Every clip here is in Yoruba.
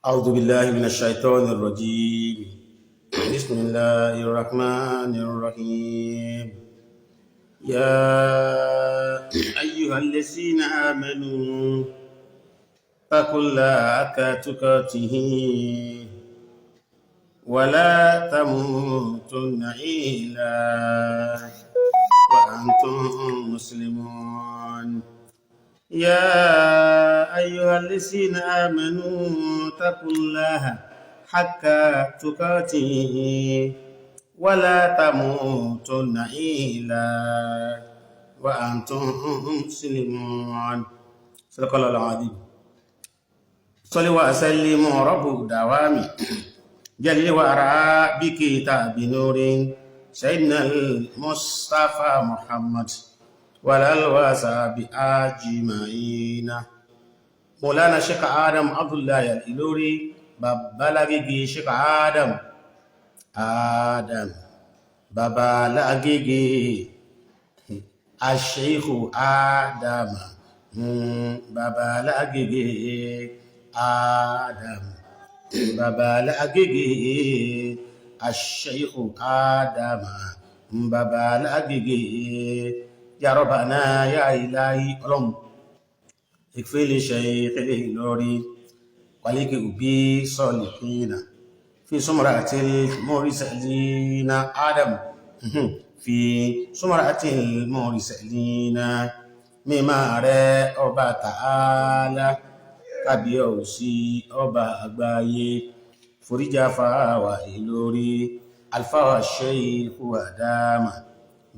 أعوذ بالله من الشيطان الرجيم. بسم الله الرحمن الرحيم. يا أيها الذين آمنوا اتقوا الله حق تقاته ولا تموتن إلا وأنتم مسلمون. يا أيها الذين آمنوا اتقوا الله حق تقاته ولا تموتن إلا وأنتم مسلمون. صدق الله العظيم. صل وسلم رب دوامي جل وعلا بكتاب نور سيدنا المصطفى محمد وعلى الوصحب أجمعين. مولانا شيخ آدم عبد الله الإلوري، Babalagege Sheikh Adam Adam Babalagege Asheikhu Adam, Babalagege Adam Babalagege Asheikhu Adam Babalagege. Ya Rabbana ya Ilahi, Ọlọ́run ìfẹ́lẹ̀ Sheikh Ìlọrin wàlíkì òbí sọ̀lìhìnà fi sumratil mursalina Adam fi sumratil mursalina. Mímọ́ rẹ̀, ọba tààlà, kábíyèsí, ọba àgbáyé, foríjà fáwà Ìlórí, alfáwà Sheikh Adama,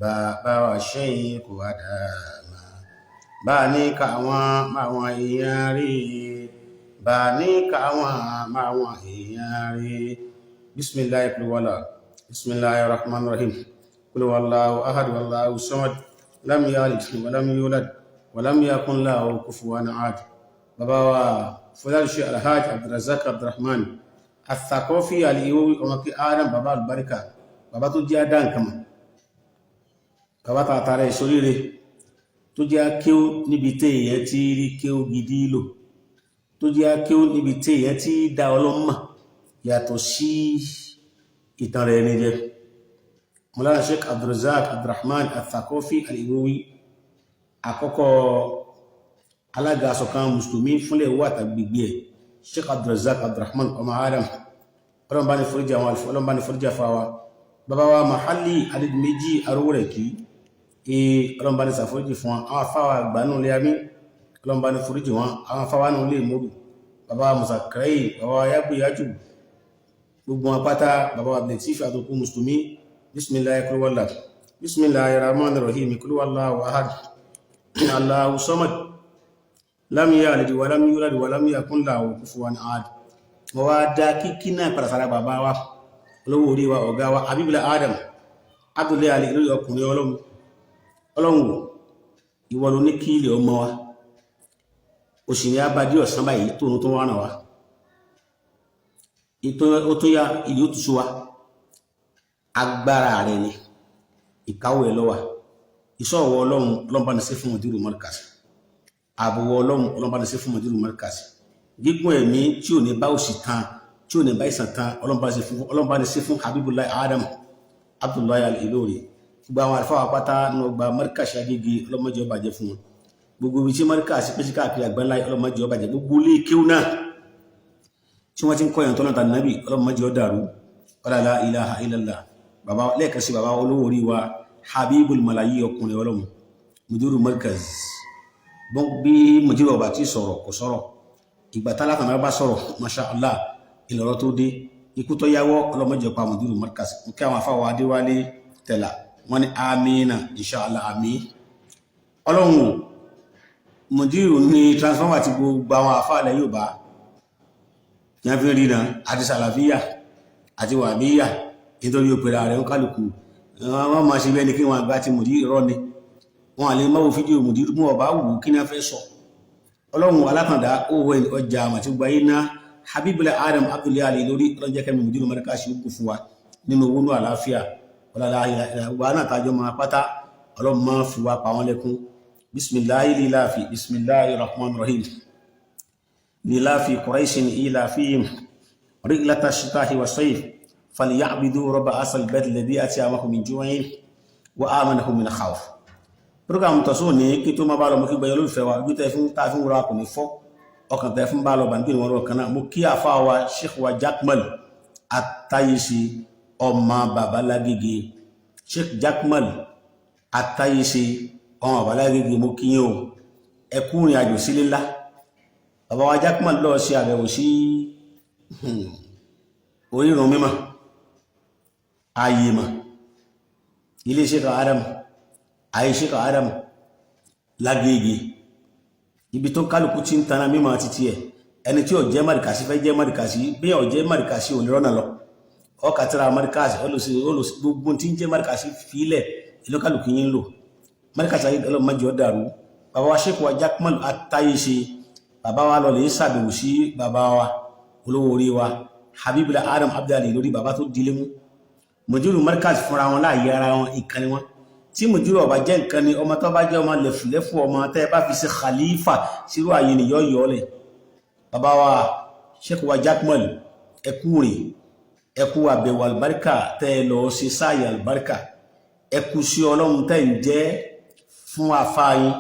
bàbá wa Sheikh Adama, bá ní káwọn máwọn èèyàn rí, bá ní káwọn máwọn èèyàn rí. Bismillah kulwala. Bismillahir rahmanir rahim. Qul huwallahu ahad, wallahu samad, lam yalid wa lam yulad wa lam yakun lahu kufuwan ahad. Bàbá wa fọláṣẹ Alhaji Abdulrazak Abdulrahman Athaqafi Al-Iwowi, ọmọ kí Adam, bàbá albarka, bàbá tó jẹ́ àdá nǹkan mọ̀, bàbá tààtàrà ìsoríire tó jẹ́ akéwú níbi tí èèyàn ti rí kéwú gidi lò, tó jẹ́ akéwú níbi tí èèyàn ti dá ọlọ́mà yàtọ̀ sí ìtàn rẹ̀ ní jẹ́. Mọ́lára Sheikh Abdulrazak Abdulrahman Athaqafi Al-Iwowi, àkọ́kọ́ alága asọ̀kan mùsùlùmí fúnlẹ̀ wà tàgbègbè ẹ̀, Sheikh Abdulrazak Abdulrahman ọmọ Adam, ọlọ́mbá ní foríjà àwọn alfọ́, ọlọ́mbá ní foríjà fáwa bàbá wa Mahali Adédìméjì arówó rẹ̀ kí ee, ọlọ́mbá ní sàforíjì fún wọn. Àwọn afáwà àgbà nù lé amí, ọlọ́mbá ní foríjì wọn. Àwọn afáwà nù lé mòrù, bàbá wa Musakrai, bàbá wa Yágbéyájú, gbogbo wọn pátá, bàbá wa Abdulatif àtòkù mùsùlùmí. Bismillah kulwala. Bismillahir rahmanir rahim. Qul huwallahu ahad, Allahu samad, lam yalid wa lam yulad wa lam yakun lahu kufuwan ahad. Mo wá dá kíkí náà padà sára bàbá wa, olówó orí wa, ọ̀gá wa, Abibula Adam Abdullahi Ali lórí, ọkùnrin ọlọ́run. Ọlọ́run wò, ìwọ ló ní kí ilẹ̀ ọmọ wa, o sì ní abadí ọ̀sán báyìí tóun tó wà náà wa, ó tó yá ilé ó túnṣe wa. Agbára rẹ ni, ìkáwọ́ ẹ̀ lọ́wà, ìṣọ́wọ́ ọlọ́run. Ọlọ́run bá ní sí fún Mudiru Markaz, àbúwọ̀ ọlọ́run. Ọlọ́run bá ní sí fún Mudiru Markaz, gígùn ẹ̀mí tí ò ní bá òṣì tán, tí ò ní bá ìsàn tán. Ọlọ́run bá ní sí fún Habibullah Adam Abdullahi Al-Ilori, gbogbo àwọn àlùfáà pátá ní ọgbà Markaz Agége, ọlọ́mọdé ó bàjẹ́ fún wọn. Gbogbo ibi tí Markaz pèsè káàkiri àgbáńlá, ọlọ́mọdé ó bàjẹ́. Gbogbo ilé kéwú náà tí wọ́n ti ń kọ́ yàn tọ́nà tàbí nábì, ọlọ́mọdé ó dàrú. Ọlá la ilaha illallah. Bàbá lẹ́ẹ̀kan sí, bàbá olówó orí wa, Habibul Malayi, ọkùnrin ọlọ́run, Mudiru Markaz. Bí Mudiru ọba tí sọ̀rọ̀ kò sọ̀rọ̀, ìgbà tálákàmọ́ bá sọ̀rọ̀, masha Allah, ìlọ̀rọ̀ tó dé, ikú tó yáwọ́, ọlọ́mọdé pa Mudiru Markaz. Kí àwọn afáwọ̀ Adéwálé tẹ̀là wọ́n ní amina, insha Allah, àmín. Ọlọ́run, Mudiru ní transformer ti gbogbo àwọn àfáàlẹ̀ yóò bá ní a fi rí náà àti sàlàfíà àti wàbíyà, nítorí òpèrà rẹ̀ ń kálukú wọ́n máa ṣe bẹ́ẹ̀ ni kí wọ́n àgbà ti Mudiru irọ́ ni wọ́n àlè máa wo fídíò Mudiru mú ọba wù kí ní a fẹ́ sọ. Ọlọ́run alákàndá oon ọjà àmàtí gbayé ná Habibullah Adam Abdullahi Ali lórí, ọlọ́jẹ́ kẹ́mi Mudiru Markaz ó kù fún wa nínú owó ní àlàáfíà. Ọlọ́lá ìwà náà tàjọ máa pátá, ọlọ́run máa fi wá pa wọ́n lẹ́kún. Bismillahi lilafi. Bismillahi rahman rahim. Lilafi Quraishin ilafihim rihlata shitahi wa sayf falyabudu rabba asal bayt alladhi at'amahum min ju'in wa amanahum min khawf. Program tọ̀sán ní kí tó má bá lọ, mo kí gbẹ̀yẹ olólùfẹ́ wa, ojú tẹ́ fún tá a fi ń wúra kò ní fọ́, ọkàn tẹ́ fún bá lọ bàǹkì ní wọn lọ kan náà. Mo kí àfa wa Sheikh wa Jakmal Atayese, ọmọ bàbá Lágége. Sheikh Jakmal Atayese, ọmọ bàbá Lágége, mo kí yín o, ẹ kú ìrìn àjò sílé ńlá. Bàbá wa Jakmal lọ ṣe àbẹ̀wò sí orírun mímọ́ ààyè mọ̀ ilé Sheikh Adam, ààyè Sheikh Adam Lágége, ibi tó kálukú tí ń tana mímọ́ títí ẹ̀. Ẹni tí ò jẹ́ mọ̀rìkàsí fẹ́ jẹ́ mọ̀rìkàsí, bí ò jẹ́ mọ̀rìkàsí ò ní rọ́nà lọ. Ọkàtìrà mọ̀rìkàsí olùsí olùsí gbogbo tí ń jẹ́ mọ̀rìkàsí fílẹ̀ ìlú kálukú yín ń lò mọ̀rìkàsí ayé ọlọ́mọdé ọ̀dàrú. Bàbá wa Sheikh wa Jakmal Atayese, bàbá wa lọ lè ṣàbẹ̀wò sí bàbá wa olówó orí wa Habibula Adam Abdali lórí bàbá tó dilé mú mùdírù markaz fúnra wọn láàyè ara wọn. Ìkànnì wọn tí mùdírù ọba jẹ́ nǹkan ni ọmọ tó bá jẹ́ ọmọ lẹ̀fùlẹ́fù, ọmọ tẹ́ ẹ bá fi ṣe khalifa sírú àyè ni yọ yọ lẹ̀. Bàbá wa Sheikh wa Jakmal, ẹ kú rìn, ẹ kú àbẹ̀wò àlùbáríkà tẹ́ ẹ lọ ṣe sáàyè àlùbáríkà, ẹ kú sí ọlọ́run tẹ́ ń jẹ́ fún afáyín.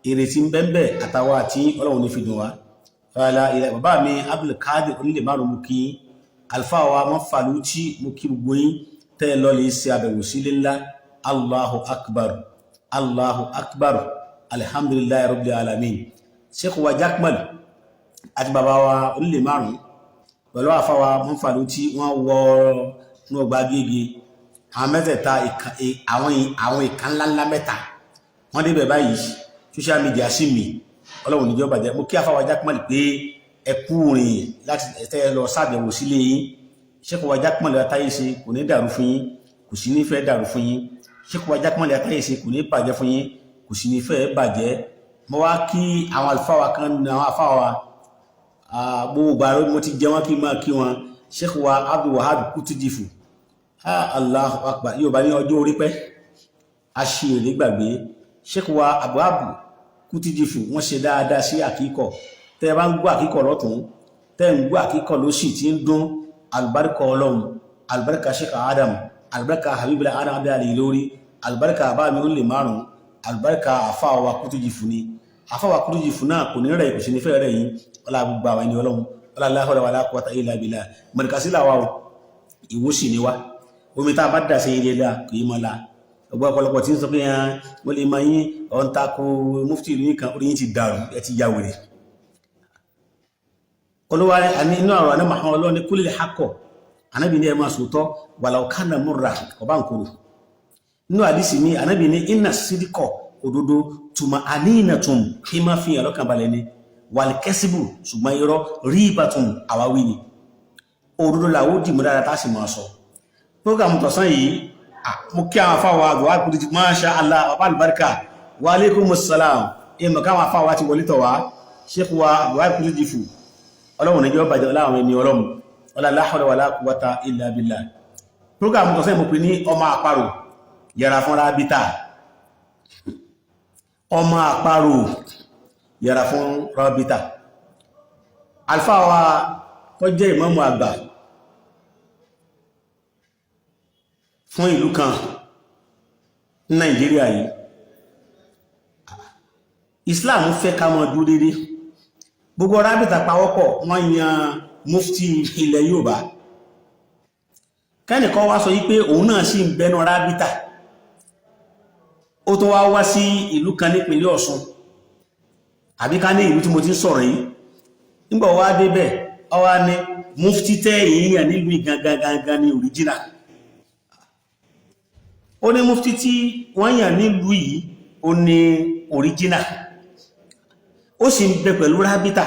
Ìrètí ń bẹ́ẹ̀ àtàwọn àti ọlọ́run ní fi dùn wá. Bàbá mi Abdulkadir onílé márùn mú kí alfa wa mọ́fàlútí, mú kí gbogbo yín tẹ́ ẹ lọ lè ṣe àbẹ̀wò sílé ńlá. Allahu akbar, Allahu akbar, alhamdulillahi rabbil alamin. Sheikh wa Jakmal àti bàbá wa onílé márùn pẹ̀lú àfa wa mọ́fàlútí, wọ́n wọ inú ọgbà Agége. Àwọn mẹ́tẹ̀ẹ̀ta, àwọn ìka ńláńlá mẹ́ta, wọ́n débẹ̀ báyìí, social media sí mi. Ọlọ́run níjọ́ bàjẹ́. Mo kí àfa wa Jakmal pé ẹ kú rìn láti tẹ́ lọ sábẹ̀wò sílé yín. Sheikh wa Jakmal Atayese, kò ní dàrú fún yín, kò sí ní fẹ́ dàrú fún yín. Sheikh wa Jakmal Atayese, kò ní bàjẹ́ fún yín, kò sí ní fẹ́ bàjẹ́. Mo wá kí àwọn àlùfáà wa kan ní àwọn àfáà wa gbogbo ìgbà mo ti jẹ wọn kí n máa kí wọn. Sheikh wa Abdul Wahab Kutujifu, Allahu akbar, yóò bá ní ọjọ́ orí pẹ́ aṣèrè gbàgbé. Sheikh wa Abdul Kutujifu, wọ́n ṣe dáadáa sí àkíkọ̀. Tẹ́ ẹ bá ń gbọ́ àkíkọ̀ lọ́tún, tẹ́ ń gbọ́ àkíkọ̀ lósì tí ń dún, alùbáríkà ọlọ́run, alùbáríkà Sheikh Adam, alùbáríkà Habibullah Adam Abdul Ilori, alùbáríkà àbámi ó lè márùn, alùbáríkà àfáà wa Kutujifu ni. Àfáà wa Kutujifu náà kò ní rẹ̀, kò sí ní fẹ́ rẹ̀ yín. Ọlá gbogbo àwọn ẹni ọlọ́run, ọlá la hawla wala quwwata illa billah. Mọ̀nìkàsí làwa o, ìwó sì ni wá. Omi tá a bá dà sí ilé la kì í mọ́ la. Ọgbọ́n ọ̀pọ̀lọpọ̀ tí ń sọ pé wọ́n lè máa yín ọ̀n tako mufti ìlú yín kan, orí yín ti dàrú, ẹ ti ya wèrè. Olúwa àní inú àrọ̀ àná Muhammad ọlọ́ni kúlẹ̀ hakọ̀, anábì ní ẹ máa sòótọ́, walau kana murra, ọba nkoro. Nínú àdísì ní anábì ní inna sídìkọ̀, òdodo, tùmọ̀ àníyàntum, kí má fi hàn lọ́kàn balẹ̀ ni, wàlìkẹ́sìbù, ṣùgbọ́n irọ́, ríbatun, àwáwí ni. Òdodo làwó dìmú dáadáa tá a sì máa sọ. Program tọ̀sán yìí, mo kí àwọn afáwa àgbà kùdì tí masha Allah, bàbá àlùbáríkà, wa alaikumus salam. Ìmọ̀ káwọn afáwa ti wọlé tọ̀ wá. Sheikh wa àgbà kùdì jìfù, ọlọ́run níjọ́ bàjẹ́ ọláwọn ẹni ọlọ́run, ọlá la hawla wala quwwata illa billah. Program tọ̀sán yìí mo pè ní ọmọ àparò yẹra fún rábítà, ọmọ àparò yẹra fún rábítà. Alfa wa tó jẹ́ ìmáàmù àgbà fún ìlú kan ní Nàìjíríà yìí, Islam fẹ́ ká mọ́ dúró dédé. Gbogbo rábìtà pawọ́pọ̀, wọ́n yan mufti ilẹ̀ Yorùbá. Kẹ́nìkan wá sọ yí pé òun náà sì ń bẹnu rábìtà, ó tó wá wá sí ìlú kan nípínlẹ̀ Ọ̀ṣun, àbí ká ní ìlú tí mo ti ń sọ̀rọ̀ yìí. Nígbà wá débẹ̀, ó wá ní mufti tẹ́ èèyàn nílùú gangan ní original. Ó ní mufti tí wọ́n yàn nílùú yìí, ó ní original, ó sì ń bẹ pẹ̀lú rábítà,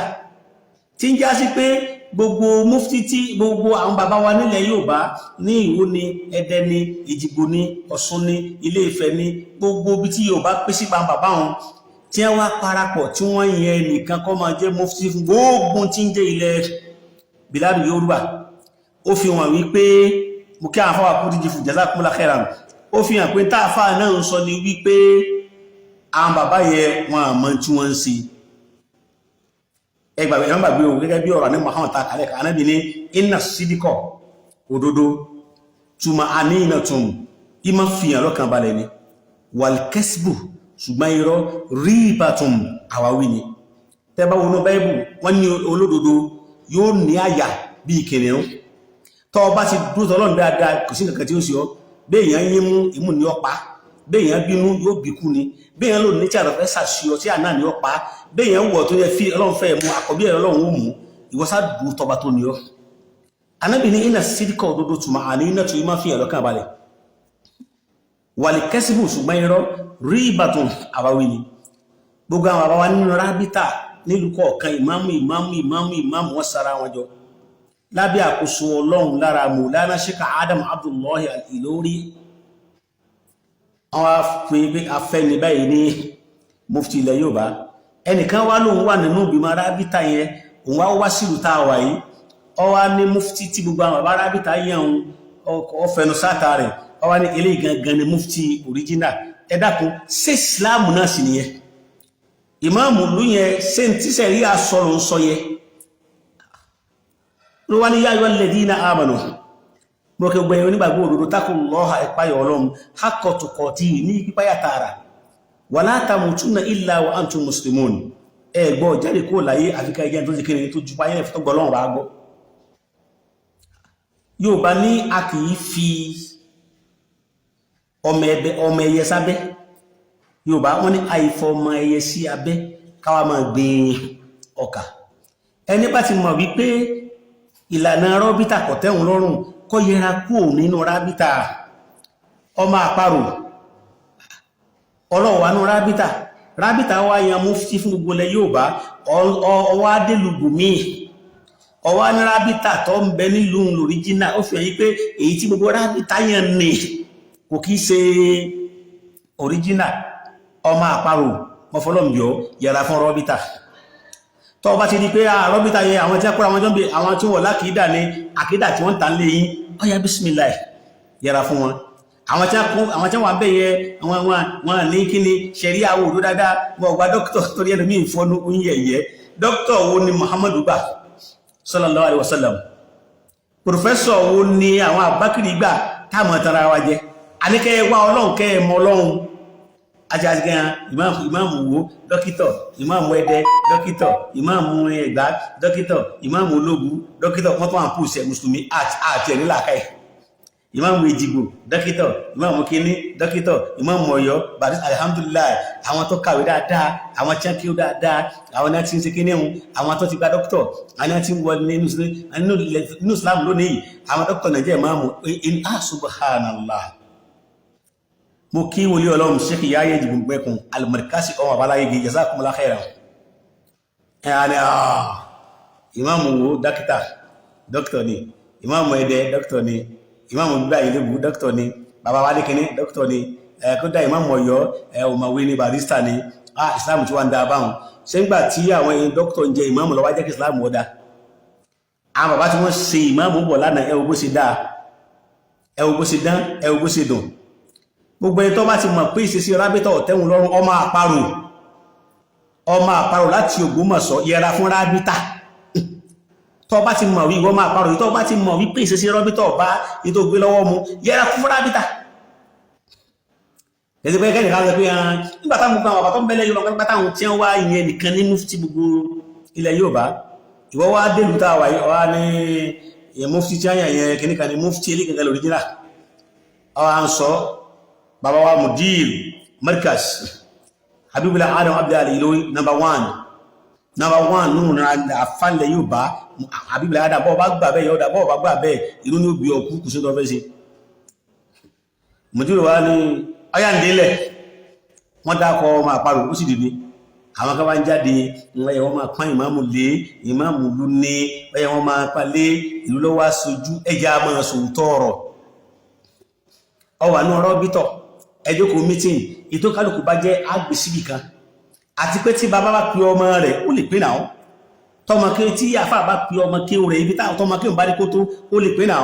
tí ń já sí pé gbogbo mufti tí gbogbo àwọn bàbá wa nílẹ̀ Yorùbá ní Ìwó ní Ẹdẹ ní Ìjìgbò ní Ọ̀ṣun ní Ilé Ifẹ̀ ní gbogbo ibi tí Yorùbá pín sí pa bàbá wọn, tí wọ́n wá parapọ̀ tí wọ́n yẹn nìkan kọ́ máa jẹ́ mufti fún gbogbo tí ń jẹ́ ilẹ̀ Biladu Yorùbá. Ó fi hàn wípé mo kí àwọn afáwà kú díjì fún jazakumullahu khairan. Ó fi hàn pé táàfà náà ń sọ ni wípé àwọn bàbá yẹ wọn àmọ́ tí wọ́n ń ṣe. Ẹgbàgbé ẹ̀wọ̀n gbàgbé o. Gẹ́gẹ́ bí ọ̀rọ̀ ní Muhammad ta kalẹ̀ kan, anábì ní inna sídíkọ̀, òdodo, tuma àníyàn tún ìmọ̀ fìyàn lọ́kàn balẹ̀ ni, wàlkẹ́sìbù, ṣùgbọ́n irọ́, ríbatun, àwáwí ni. Tẹ́bá wọnú Báíbù, wọ́n ní olódodo yóò ní àyà bíi kìnìún. Tọ́ bá ti dúró tọ́lọ́run dáadáa, kò sí nǹkan tí ó sì ọ́. Béèyàn yín mú ìmú ní ọ̀pá, béèyàn bínú yóò bíkú ni, béèyàn lò ní tí àrò fẹ́ sàṣìọ tí àná ní ọ̀pá, béèyàn wọ̀ tó yẹ fi Ọlọ́run fẹ́ mú àkọ́bí ẹ̀, Ọlọ́run ó mú ìwọ́sá dùn tọba tó ní ọ́. Anábì ní iná sídíkọ̀, òdodo, tùmọ̀ àní iná tó yí máa fi ẹ̀rọ kan balẹ̀, wàlìkẹ́sìbù, ṣùgbọ́n irọ́, rí ìbàtún, àwáwí ni. Gbogbo àwọn àbáwá nínú rábítà nílùú kọ̀ọ̀kan, ìmáàmù, ìmáàmù, ìmáàmù, ìmáàmù, wọ́n sara wọn jọ lábẹ́ àkóso Ọlọ́run lára Mọ̀lánà Sheikh Adam Abdullahi Al-Ilori. Àwọn afẹ́ afẹ́ni báyìí ní mufti ilẹ̀ Yorùbá. Ẹnìkan wá lóun wà nínú ìgbìmọ̀ rábítà yẹn, òun wá wá sílùú tá a wà yìí, ọ wá ní mufti tí gbogbo àwọn bàbá rábítà yẹn, òun ọ fẹnu sáta rẹ̀, ọ wá ní eléyìí gangan ni mufti original. Ẹ dákun, ṣé Islam náà sì nìyẹn? Ìmáàmù ìlú yẹn, ṣé ń tíṣẹ̀ rí aṣọ ló ń sọ yẹn ló wá ní yā ayyuhalladhīna āmanū, mo kí gbẹ̀yìn onígbàgbọ́ òdodo, taqullāha, ìpáyọ̀ Ọlọ́run, haqqa tuqātihi, ní pípáyà tààrà, wa lā tamūtunna illā wa antum muslimūn. Ẹ gbọ́ jáde kó láyé àfikà ẹjẹ́ tó ti kéré tó ju páyẹ̀ tó gbọ́ Ọlọ́run bá gbọ́. Yóò bá ní a kì í fi ọmọ ẹyẹ sábẹ́. Yorùbá wọ́n ní àìfọ ọmọ ẹyẹ sí abẹ́ káwa máa gbin ọkà. Ẹni bá ti mọ̀ wípé ìlànà rọ́bítà kò tẹ́hùn lọ́rùn, kó yẹra kúrò nínú rábítà. Ọmọ àparò ọlọ́wà nínú rábítà. Rábítà wá yan mufti fún gbogbo ilẹ̀ Yorùbá, ọwọ́ adélùgbò míì, ọwọ́ ní rábítà tó ń bẹ nílùú lóríjínà. Ó fi hàn yí pé èyí tí gbogbo rábítà yàn ní kò kí ṣe original. Ọmọ àparò, mọ́fọ́lọ́m̀bíọ́, yẹra fún rọ́bítà. Tó bá ti di pé rọ́bítà yẹ, àwọn tí a kóra wọn jọ ń bẹ, àwọn tí wọ́n lákìídà ní àkídà tí wọ́n ń tà ń lé yín, ọ̀yá bísímìláì, yẹra fún wọn. Àwọn tí wọ́n bẹ̀ yẹ, àwọn wọn ní kí ni ṣẹ̀rí àwọn òdó dáadáa, wọn gba dókítà torí ẹnu mi ìfọnú oúnjẹ yẹ. Dókítà wo ni Muhammadu gbà, sallallahu alaihi wasallam? Pòfẹ́sọ̀ wo ni àwọn àbákìrì gbà táàmù tara wa jẹ? Àníkẹ́ wá Ọlọ́run, kẹ́ ẹ mọ Ọlọ́run. Àti àti gan ìmáàmù wo dókítọ̀, ìmáàmù Ẹdẹ dókítọ̀, ìmáàmù Ẹ̀gbá dókítọ̀, ìmáàmù Olóbu dókítọ̀, wọ́n tó wà ń pùsẹ̀ mùsùlùmí àti ẹ̀ nílàkà ẹ̀. Ìmáàmù Èjìgbò dókítọ̀, ìmáàmù kínní dókítọ̀, ìmáàmù Ọ̀yọ́ bàdí. Alhamdulillah, àwọn tó kàwé dáadáa, àwọn tí wọ́n kí ó dáadáa, àwọn náà ti ń ṣe kíní hun, àwọn tó ti gba dókítọ̀, àwọn náà ti ń wọ nínú Islam lónìí, àwọn dókítọ̀ Nàìjíríà ìmáàmù. Ah, subhanallah! Mo kí wòlíì Ọlọ́run Sheikh Yahya Jìbùngbẹ́kùn Al-Markazi, ọmọ àbáláyé, jazakumullahu khairan. Ẹ̀ á ìmáàmù wo dókítà? Dókítà ni ìmáàmù Ẹdẹ, dókítà ni ìmáàmù gbígbà ìlébù, dókítà ni bàbá wa lékiní, dókítà ni kódà ìmáàmù Ọ̀yọ́ ọ̀mọ̀wé ni, barrister ni. Ah, Islam tí wọ́n ń da báwọn. Ṣé ń gbà tí àwọn dókítà ń jẹ ìmáàmù lọ́wọ́ jẹ́ kí Islam wọ́n da? Àwọn bàbá tí wọ́n ṣe ìmáàmù bọ̀ lánàá, ẹ wo bó ṣe dáa, ẹ wo bó ṣe dán, ẹ wo bó ṣe dùn. Gbogbo ẹni tó bá ti mọ̀ pé ìṣesí rábítà ọ̀tẹ́hùn lọ́rùn, ọmọ àparò, ọmọ àparò láti Ògbómọ̀ṣọ́, yẹra fún rábítà. Tó bá ti mọ̀ wí ìwọ máa parò yìí, tó bá ti mọ̀ wípé ìṣesí rábítà ọba yìí tó gbé lọ́wọ́ mu, yẹra fún rábítà. Ẹ̀sìn pé kẹ́nìkan sọ pé nígbà táwọn gbogbo àwọn bàbá tó ń bẹ́lẹ̀ Yorùbá, nígbà táwọn tí wọ́n wá ìyẹn nìkan ní mufti gbogbo ilẹ̀ Yorùbá, ìwọ wá délùú tá a wà yìí, wá ní ìyẹn mufti tí wọ́n yàn yẹn kìnnìkan ní mufti elékankan lóríjìnà. Ọwọ́ à ń sọ bàbá wa mudir markaz Habibullah Adam Abdullahi Ilori, number one, number one nínú àfáàlẹ̀ yóò bá Habibullah Adam. Bọ́ọ̀ bá gbà bẹ́ẹ̀ yọ̀ọ́dà, bọ́ọ̀ bá gbà bẹ́ẹ̀, inú ní òbí ọkú kù sí tó fẹ́ sí. Mudir wa ní ọyá ń délẹ̀, wọ́n dákọ̀ ọmọ àparò, ó sì dìde. Àwọn kan bá ń jáde, wọ́n yẹ wọ́n máa pọ́n ìmáàmù lé, ìmáàmù lú ní wọ́n yẹ wọ́n máa pa lé ìlú lọ́wọ́ aṣojú ẹja máa sòótọ́ ọ̀rọ̀. Ọwà ní ọ̀rọ̀ bítọ̀ ẹjọ́kọ̀ meeting ètò kálukú bá jẹ́ àgbèsíbì kan, àti pé tí bàbá bá pe ọmọ rẹ̀, ó lè pè náà. Tọmọ kí tí àfà bá pe ọmọ kí rẹ̀, ibi táwọn tọmọ kí òun bá ní kó tó, ó lè pè náà.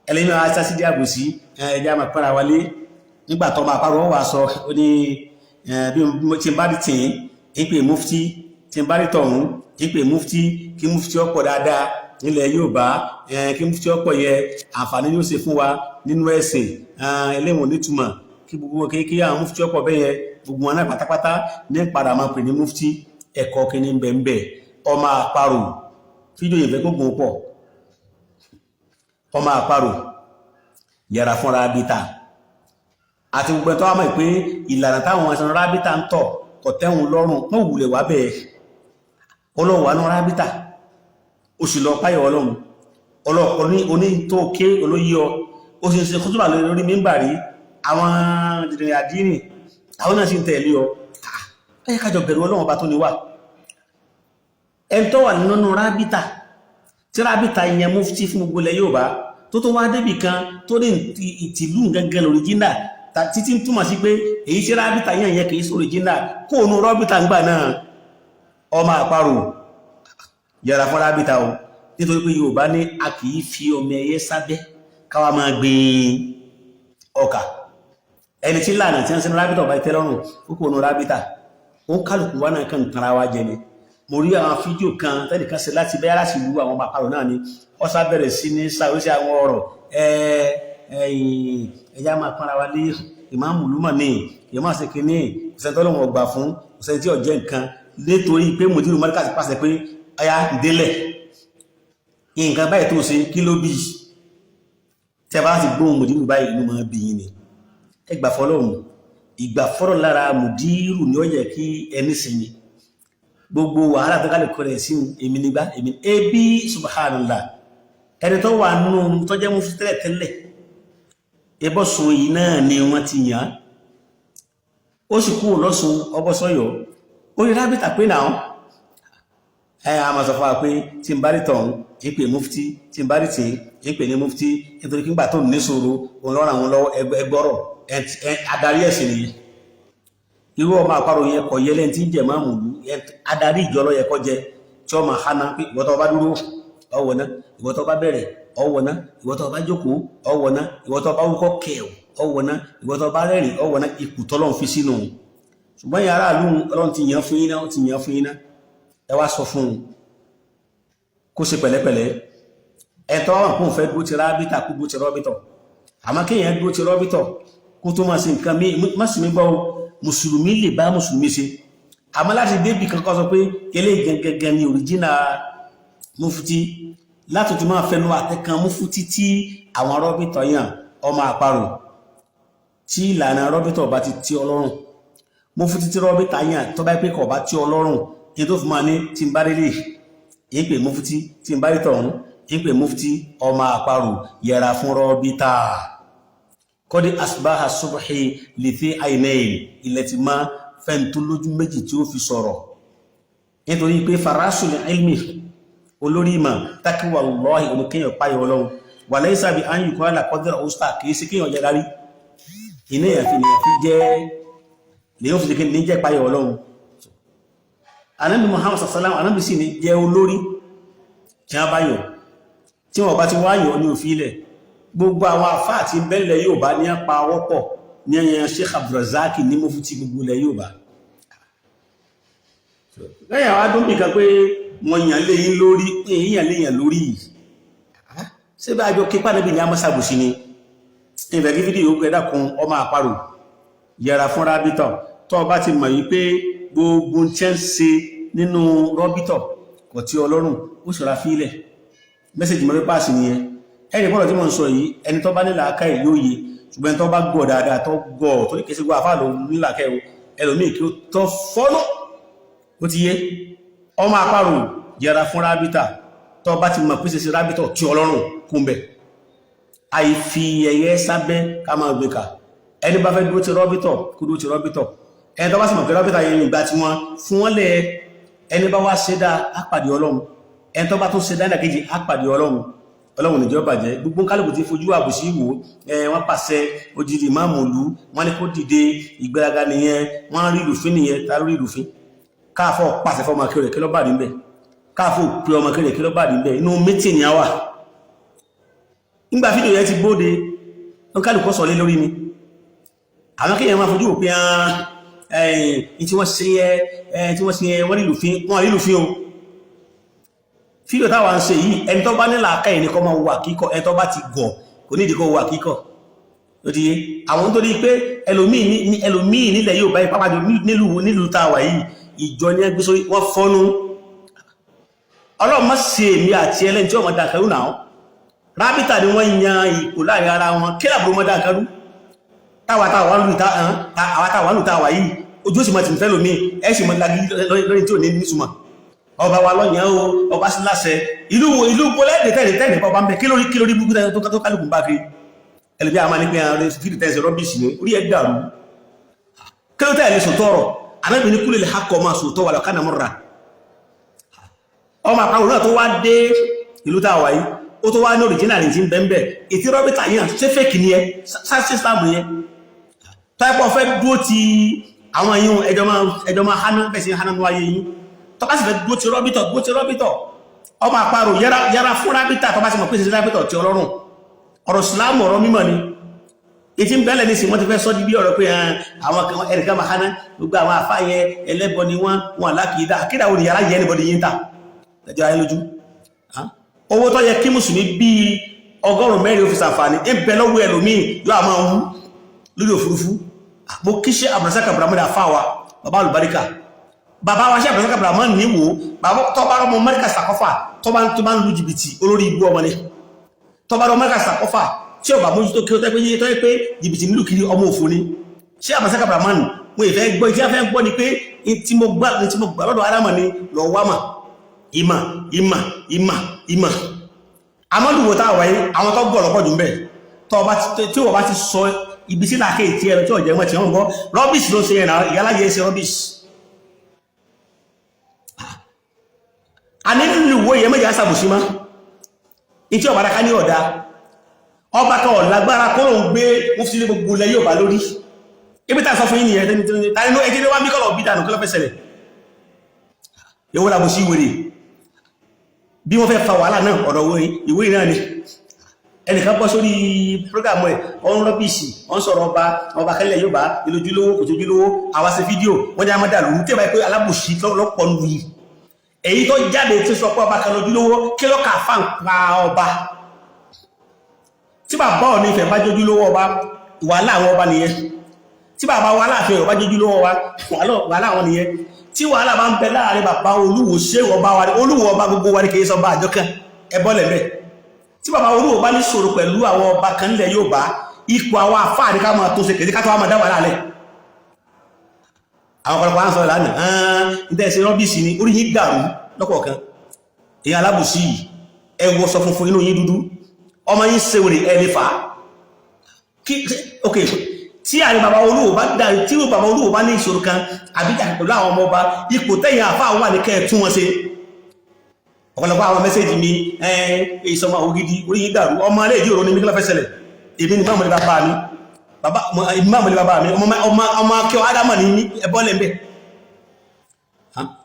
Ẹlẹ́yìn náà sásídìí àbòsí ẹja máa pẹ́ra wálé. Nígbà tọmọ àparò wà sọ, ó ní bí mo ti bá di tì í ń pè mufti. Tí n bá rí tọ̀hún, ìpè mufti, kí mufti ọ̀pọ̀ dáadáa nílẹ̀ Yorùbá, kí mufti ọ̀pọ̀ yẹ, àǹfààní yóò ṣe fún wa nínú ẹ̀sìn. Ẹlẹ́wọ̀n nítumọ̀ kí gbogbo kí àwọn mufti ọ̀pọ̀ bẹ́yẹ, gbogbo wọn náà pátápátá ní padà máa pè ní mufti. Ẹ̀kọ́ kí ní bẹ̀m̀bẹ̀? Ọmọ àparò, fídíò ìfẹ́ gbogbo pọ̀. Ọmọ àparò, yẹra fún rábítà àti gbogbo ẹ̀tọ́ àmọ́ pé ìlànà táwọn ẹ̀sán rábítà ń tọ̀ kò tẹ́hun lọ́rùn. Wọ́n wùlẹ̀ wá bẹ́ẹ̀, ọlọ́wà ní rábítà, ó sì lọ páyọ̀ Ọlọ́run oní tó ké olóyí ọ, ó sì ń ṣe kútùbà lórí mímbàrí. Àwọn dìdìrìn àdínì, àwọn náà sì ń tẹ̀lé ọ. Ẹ kájọ bẹ̀rù Ọlọ́run ọba tó ní wà. Ẹn tó wà nínú rábítà, tí rábítà yẹn mufti fún gbogbo ilẹ̀ Yorùbá, tó tó wá débì kan tó ní ìtìlú gangan lóríjínà, títí ń túmọ̀ sí pé èyí tí rábítà yẹn yẹn kìí sóríjínà, kó onú rábítà ń gbà náà. Ọmọ àparò, yẹra fún rábítà o, nítorí pé Yorùbá ní a kìí fi ọmọ ẹyẹ sábẹ́ káwa máa gbin ọkà. Ẹni tí lànà tí wọ́n sínú rábítà ọba ìtẹ́lọ́rùn, ó kó onú rábítà. Ó ń kálukú wá náà kàn kanra wa jẹ ni. Mo rí àwọn fídíò kan tẹ́nìkan ṣe láti bẹ́ẹ̀ láti lu àwọn ọmọ àparò náà ni. Ó sá bẹ̀rẹ̀ sí ní sàrúsí àwọn ọ̀rọ̀ ẹ̀yìn ẹ̀yà máa pọ́nra wa lé. Ìmáàmù lúmọ̀ ní ìyẹn máa ṣe kínní, kò sẹ́ni tọ́lọ́wọ̀n ọgbà fún, kò sẹ́ni tí ò jẹ́ nǹkan, nítorí pé mùdírù mọ́ríkà ti pàṣẹ pé ọya délẹ̀ nǹkan báyìí tó ṣe, kí ló bí tí a bá ti gbóhùn mùdírù báyìí, inú máa bí yín ni. Ẹ gbà fọlọ́hùn, ìgbà fọ́rọ̀ lára mùdírù ni ó yẹ kí ẹni sinmi gbogbo wàhálà tó kálẹ̀ kọrẹ̀ sí. Èmi nígbà èmi ebi, subhanallah, ẹni tó wà nínú tó jẹ́ mufti tẹ́lẹ̀ tẹ́lẹ̀, ẹbọ́sùn yìí náà ni wọ́n ti yàn án, ó sì kúrò lọ́sùn, ọbọ̀sọ́yọ̀ ó rí rábìtà pé náà ẹ a máa sọ fún wa pé tí n bá rí tọ̀hún, ìpè mufti, tí n bá rí tí ìpè ní mufti, nítorí kígbà tó ní sòro òun lọ́rọ̀ àwọn lọ́wọ́. Ẹgbọ́rọ̀ adarí ẹ̀sìn nìyí. Irú ọmọ àparò yẹn kọ̀ yẹlẹ́ tí ń jẹ máa mùlú. Adarí ìjọ ló yẹ kó jẹ, tí ọmọ hana pé ìwọ tó bá dúró, ọwọ́ náà, ìwọ tó bá bẹ̀rẹ̀, ọwọ́ náà, ìwọ tó bá jókòó, ọwọ́ náà, ìwọ tó bá wúkọ́ kẹ̀ọ̀, ọwọ́ náà, ìwọ tó bá rẹ́rìn, ọwọ́ náà. Ipò tọ́lọ́run fi sínú. Ṣùgbọ́n yàrá àlú, Ọlọ́run ti yàn fún yín náà, ó ti yàn fún yín náà. Ẹ wá sọ fún un kó ṣe pẹ̀lẹ́pẹ̀lẹ́. Ẹ̀tọ́ àwọn kóun fẹ́ dúró ti rábítà, kó dúró ti rọ́bítọ̀. Àmọ́ kéèyàn dúró ti rọ́bítọ̀ kó tó máa ṣe nǹkan mí, má sì mí gbọ́ o. Mùsùlùmí lè bá mùsùlùmí ṣe, àmọ́ láti débì kankan sọ pé eléyìí gangan ni òrìjínà mufti, láti tún máa fẹnu àtẹ̀kan mufti tí àwọn rọ́bítọ̀ yàn. Ọmọ àparò, tí ìlànà rọ́bítọ̀ bá ti tí ọlọ́run, mufti tí rọ́bítà yàn, tó bá pé kọ̀ bá tí ọlọ́run ní tó fi máa ní tí n bá rí lè ìpè mufti, tí n bá rí tọ̀hún, ìpè mufti. Ọmọ àparò, yẹra fún rọ́bítà. Kọ́dí asbaha subhi lìtí àìnẹ́yìn, ilẹ̀ ti máa fẹ́ntó lójú méjì tí ó fi sọ̀rọ̀, nítorí pé farasul ilmi, olórí ìmọ̀, takiwa lọ́hì, oníkéyàn páyọ Ọlọ́run wà lẹ́yìn sábì áyù kọ́ àlàkọ́dẹ̀rẹ̀ ọ̀stà, kìí sí kéyàn jẹ́ dárí iná èyàn fi jẹ́ lèyàn fi jẹ́ ní jẹ́ páyọ Ọlọ́run. Anábì Muhammad sallam, anábì sì ní jẹ́ olórí tí wọ́n bá yọ, tí wọ́n bá ti wáyọ̀ ní òfin ilẹ̀. Gbogbo àwọn àfáà tí bẹ́lẹ̀ yóò bá ní apá wọ́pọ̀ ní ẹyẹn Sheikh Abdulrazak ní mufti gbogbo ilẹ̀ yóò bá lẹ́yìn àwọn adúmbì kan pé wọ́n yàn lé yín lórí, èyí yàn lé yàn lórí yìí. Ṣé bá àjọ kípa níbi ní amọ́sàbùsí ni ìfẹ́ kí fídíò yóò gbẹ́dà kun. Ọmọ àparò, yẹra fún rábítọ̀. Tó o bá ti mọ̀ yìí pé gbogbo tí ń ṣe nínú rọ́bítọ̀ kò tí ọlọ́run, ó ṣọ́ra fílẹ̀. Mẹ́sẹ̀jì mọ́ pàṣẹ nìyẹn. Ẹni bọ́lọ̀ tí mo ń sọ yìí, ẹni tó bá nílà aka ẹ̀ yóò yé, ṣùgbọ́n ẹni tó bá gbọ́ dáadáa, tó gbọ́ tó ní kẹsí gbọ́ àfáà ló nílà aka ẹ̀, ẹlòmíì kí ó tọ́ fọ́nà ó ti yé. Ọmọ àparò, yẹra fún rábítà. Tó bá ti mọ̀ pé ṣe rábítọ̀ tí ọlọ́run kún bẹ̀, àìfi ẹyẹ sábẹ́ ká máa gbé kà. Ẹni bá fẹ́ dúró ti rọ́bítọ̀, kó dúró ti rọ́bítọ̀. Ẹni tó bá sì mọ̀ pé rọ́bítà yẹn ìgbà tí wọ́n fún wọn lẹ̀, ẹni bá wá ṣe dáa, á pàdé Ọlọ́run. Ẹni tó bá tún ṣe dáadáa kejì, á pàdé Ọlọ́run. Ọlọ́run níjọ́ bàjẹ́. Gbogbo kálukú ti fojú àbùsí wò ẹ. Wọ́n pàṣẹ odidi ìmáàmù ìlú, wọ́n ní kó dìde, ìgbéraga nìyẹn. Wọ́n rí ìlúfín nìyẹn. Ta lórí ìlúfín? Káàfọ́ pàṣẹ fọmọ akérò, kí ló bá rí ń bẹ̀? Káàfọ́ pé ọmọ akérò, kí ló bá rí ń bẹ̀? Inú mítìnì á wà nígbà fídíò yẹn ti bóde, wọ́n kálukú sọ lé lórí ni. Àwọn kéèyàn máa fojú wò pé Ẹ̀yìn tí wọ́n ṣe ẹ tí wọ́n ṣe ẹ, wọ́n nílùú fín, wọ́n nílùú fín o. Fídíò táwa ń ṣe yìí, ẹni tó bá nílà aka ẹni kọ́ máa wà kíkọ́, ẹni tó bá ti gọ̀ kò ní ìdíkọ́ wà kíkọ́. Ó ti yé àwọn tó ní pé ẹlòmíì nílẹ̀ yóò báyìí, pápájọ nílùú tá a wà yìí, ìjọ ní ẹgbẹ́ sórí wọ́n fọ́nú. Ọlọ́run má ṣe èmi àti ẹlẹ́ni tí wọ́n máa dàkẹ́rù náà. Rábítà ni wọ́n yan ìpò láàrin ara wọn, kí làbúrò máa dàkẹ́rù táwa táwa lù táwa yìí, ojú ó sì máa tì ń fẹ́ lómi, ẹ sì máa lagi lórí tí ò ní nítumọ̀. Ọba wa lọ́yàn o, ọba sí láṣẹ ìlú wo, ìlú bọ́lẹ́dẹ̀ tẹ́lẹ̀ tẹ́lẹ̀ ọba ń bẹ. Kí lórí burúkú tó kálukú bá kiri? Ẹlẹ́bí àwọn ní pé àwọn fídíò tẹ́sí rubbish ni, orí ẹ̀ dàrú. Kí ló tẹ́lẹ̀ sòtọ́ ọ̀rọ̀ anábì ní kúlẹ̀ hakọ̀ máa sòtọ́ wà lọ́kànnà mọ́ra. Ọmọ àpapọ̀ náà tó wá dé ìlú tá a wà yìí, ó tó wá ní original ní ti ń bẹ́ẹ̀ ètí rọ́bìtà yìí náà, ṣé fake ni ẹ sáṣẹ́ Islam yẹn tọ́ẹ̀pọ̀ fẹ́ dúró ti àwọn yìí, ẹjọ́ máa háná bẹ́ẹ̀ sí háná ní wáyé yìí. Tọ́ka sì fẹ́ dúró ti rọ́bìtọ̀, dúró ti rọ́bìtọ̀. Ọmọ àparò yára fún rábìtà tọ́ba sì mọ̀ pé ṣe rábìtọ̀ ti ọlọ́run. Ọ̀rọ̀ Islam, ọ̀rọ̀ mímọ̀ ni ìtí ń bẹ́lẹ̀ nísìn. Wọ́n ti fẹ́ sọ́ di bí ọ̀rọ̀ pé àwọn kan ẹnìkan máa háná, gbogbo àwọn àfá yẹn ẹlẹ́bọ ni wọ́n, wọn alákìídá àkídà wo ni yàrá yẹn anybody yín ta ẹjọ́ ayé lójú. Owó tó yẹ kí mùsùlùmí bíi 104 ó fi ṣàǹfààní ń bẹ lọ́wọ́ ẹlòmíì, yóò àmọ́ wú lórí òfurufú. Mo kí ṣe Abdulrasaq Abdulrahman, àfá wa, bàbá àlùbáríkà, bàbá wa ṣe Abdulrasaq Abdulrahman ní wò. Bàbá tọ́ba ọmọ Mẹ́ríkà sàkọ́fà, tọ́ba tó bá ń lu jìbìtì, olórí ibú ọmọ ni. Tọ́ba ọmọ Mẹ́ríkà sàkọ́fà tí ọba mójútó kí ó tẹ́ pé tó yẹ pé jìbìtì nílùú kiri, ọmọ òfò ni. Ṣé Abdulrasaq Abdulrahman wọn ìfẹ́ gbọ́ tí a fẹ́ gbọ́ ni pé tí mo gbà lọ́dọ̀ arámọ̀ ni lọ wá mà ìmà ìmà ìmà ìmà amọ́lùwò tá a wáyé. Àwọn tó gbọ́ ọ̀rọ̀ jù ń bẹ̀ tí wọ́n bá ti sọ ibi sí làákè tí ẹ̀rọ tí ọ̀jẹ̀ mọ̀ tí wọ́n gbọ́, rubbish ló ṣe ẹ̀nà ìyáláyé ṣe rubbish. A ní nínú ìwò yẹn méjì àṣàbòsí mọ́ ìtí ọ̀bára ká ní ọ̀dá ọba kan ọ̀lágbára kó lóun gbé wọ́n fi sílé gbogbo ilẹ̀ yóò bá lórí ibi tá a sọ fún yín nìyẹn. Tani ẹjẹ́ wá mí kọ́lọ̀ bí dànù, kí ló fẹ́ ṣẹlẹ̀? Èwo làbòsí wèrè bí wọ́n fẹ́ fa wàhálà náà? Ọ̀rọ̀ ìwé náà ni ẹnìkan bọ́ sórí program ẹ̀, ọ̀n rubbish, ọ̀n sọ̀rọ̀ ọba ọba kẹlẹ̀ yóò bá ìlójúlówó kò tójúlówó. Àwa ṣe fídíò, wọ́n ní amádà lòun tí ó bá pé alábòsí lọ́pọ̀ nù yìí. Èyí tó jáde tí sọ pé ọba kan lójúlówó, kí ló kà fà ń pa ọba? Tí bàbá Ọọ̀ni Ifẹ̀ bá jójúlówó ọba, wàhálà àwọn ọba nìyẹn. Tí bàbá wa Aláàfin Ọ̀yọ́ bá jójúlówó ọba, wàhálà àwọn nìyẹn. Tí wàhálà bá ń bẹ láàrin bàbá Olúwo, ṣé ọba wa Olúwo, ọba gbogbo wa ni, kì í sọ ọba àjọ kan, ẹ bọ́lẹ̀ bẹ́ẹ̀. Tí bàbá Olúwo bá ní sọ̀rọ̀ pẹ̀lú àwọn ọba kan nílẹ̀ yóò bá ipò àwọn àfáà ní ká máa tó ṣe kèdè ká tó wá máa dá wàhálà lẹ̀. Àwọn ọ̀pọ̀lọpọ̀ à ń sọ ìlànà ní tẹ́sí rubbish ni, orí yín dàrú lọ́kọ̀ọ̀kan. Èyàn alábùsí yìí, ẹ wọ sọ funfun, inú yín dúdú, ọmọ yín ṣe wèrè, ẹ lè fà á kí. Ok, tí àrí bàbá Olúwo bá dà, tí bàbá Olúwo bá ní ìṣòro kan àbí jà pẹ̀lú àwọn ọmọ ọba, ipò tẹ̀yìn àfáà wà ní kẹ́ ẹ̀ tún wọn ṣe. Ọ̀pọ̀lọpọ̀ àwọn message mi, ìsọmọ àwọn gidi, orí yín dàrú. Ọmọ alẹ́ ìdí òrò ní mi, kí ló fẹ́ ṣẹlẹ̀? Èmi ni máàmù ní bàbá mi, bàbá máàmù ní bàbá mi, ọmọ ọmọ akẹ́ ádámà ní ẹbọ́ lẹ́m̀bẹ̀.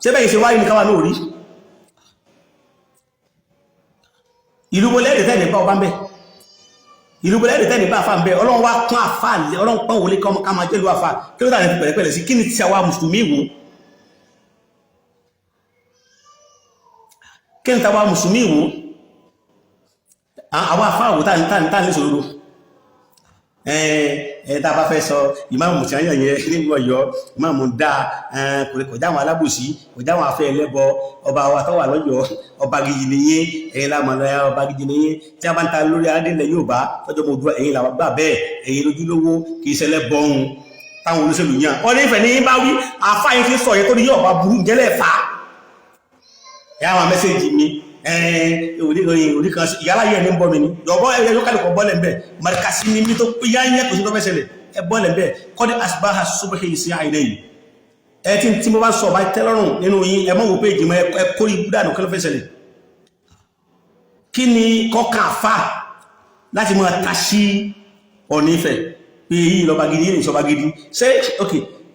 Ṣé bẹ́ẹ̀ ṣe wáyé ní káwà náà rí ìlú wọlé ẹ̀dẹ̀ tẹ́lẹ̀ bá ọba ń bẹ̀, ìlú wọlé ẹ̀dẹ̀ tẹ́lẹ̀ bá àfà ń bẹ̀? Ọlọ́run wá pọ́n àfà, Ọlọ́run pọ́n wọlé ká máa jẹ́lu àfà. Kí ló dà ní pẹ̀lẹ́pẹ̀lẹ́ sí? Kí ni ti àwa mùsùlùmí wò? Kí ni tàwa mùsùlùmí wò? Àwọn àfà wò tá ní sòrodo ẹ̀ tá a bá fẹ́ sọ ìmáàmù tí a yàn yẹn nílùú Ọ̀yọ́, ìmáàmù dá, kò jáwọn alábòsí, kò jáwọn afẹ́ ẹlẹ́bọ. Ọba wa tó wà lọ́yọ̀ọ́, ọba gidi nìyẹn, ẹ̀yin la mọ̀ lọ́yà, ọba gidi nìyẹn. Tí a bá ń ta lórí adélẹ̀ yóò bá tọ́jọ́ mọ̀ òdúrà, ẹ̀yin làwọn gbà bẹ́ẹ̀, ẹ̀yin lójúlówó, kì í ṣẹlẹ̀ bọ́hùn táwọn olóṣèlú yàn. Wọ́n ní ìfẹ́ ní bá wí àfáà yín fi sọ yẹn tó ní yóò bá burú jẹ́lẹ̀ fà á. Ẹ̀ àwọn message mi orí kan ìyálà yẹn ní bọ́ mi ní yọ̀bọ́ ẹ̀yẹ yóò kálùkọ̀ bọ́lẹ̀ ń bẹ̀ marikasi ní mi tó yá ń yẹ, kò sí tó fẹ́ ṣẹlẹ̀, ẹ bọ́lẹ̀ ń bẹ̀. Kọ́dí asbaha subahi sí àìlẹ́ yìí, ẹ tí mo bá sọ ọba tẹ́lọ́rùn nínú yín, ẹ mọ̀ wò pé ìjìmọ̀ ẹ kórì búdànù, kí ló fẹ́ ṣẹlẹ̀? Kí ni kọ́kà fà láti máa ta sí Ọọ̀ni Ifẹ̀ pé yìí lọ́ba gidi, yìí lọ́ba gidi? Ṣé ok,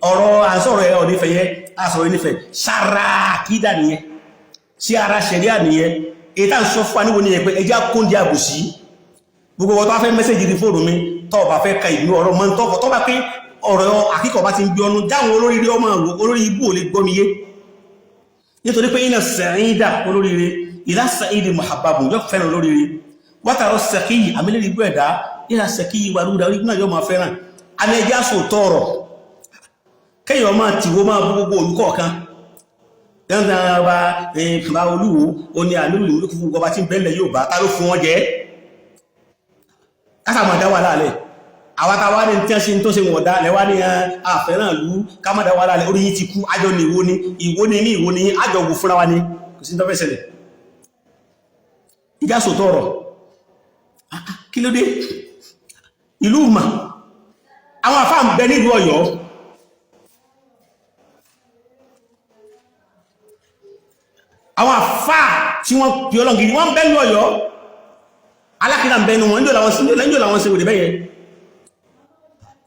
ọ̀rọ̀ àǹsọ̀rọ̀ ẹ Ọọ̀ni Ifẹ̀ yẹn, àsọ̀rọ̀ Ifẹ̀ sára kí dà nìyẹn sí ara ṣẹ̀ríà nìyẹn. Èyí tá ń sọ fún wa níbo nìyẹn pé ẹjá kóńdé àbòsí. Gbogbo ọ̀tọ́ fẹ́ message di fóònù mi, tọ́ ọba fẹ́ ka ìlú ọ̀rọ̀ mọ́ tọ́kọ̀ tọ́ bá pé Ọ̀rọ̀ àkíkọ̀ bá ti ń gbé ọnu jáwọn olóríire ọmọ olórí ibú ò lè gbọ́mi yé, nítorí pé iná sẹ̀yìndà olóríire ìlà sẹ̀yìndì muhabbabu yóò fẹ́ràn olóríire, wátàrọ sẹ̀kíyì àmìlérí ibú ẹ̀dá ìlà sẹ̀kíyì wà lúdà orí náà yóò máa fẹ́ràn. Àmì ẹjẹ́ àṣò tọrọ kéèyàn máa tìwó máa bú gbogbo olùkọ̀ọ̀kan dandan ọba ìfìlà olúwo ó ní àmìlú ìlú fún gbogbo ọba tí ń bẹ́lẹ̀ yóò bá ta ló fún wọn jẹ́ kásàmọ̀ dá wà láàlẹ̀. Àwọn tàwa ní tí wọ́n ṣe tó ṣe wọ̀n dá lẹ́wà ní àfẹ́ràn ìlú ká má dá wà láàlẹ̀. Orí yìí ti kú. Àjọ ní ìwó ní ìwó ní ní ìwó ní àjọ wò fúnra wa ní kò sí tó fẹ́ ṣẹlẹ̀. Ìjà sòtọ́ ọ̀rọ̀, kí ló dé? Ìlú mà àwọn àfáà ń bẹ nílùú Ọ̀yọ́. Àwọn àfáà tí wọ́n pè ọlọ́ngìrì wọ́n ń bẹ nílùú Ọ̀yọ́. Alákìlá ń bẹnu wọn níjò làwọn ṣe wèrè bẹ́yẹ.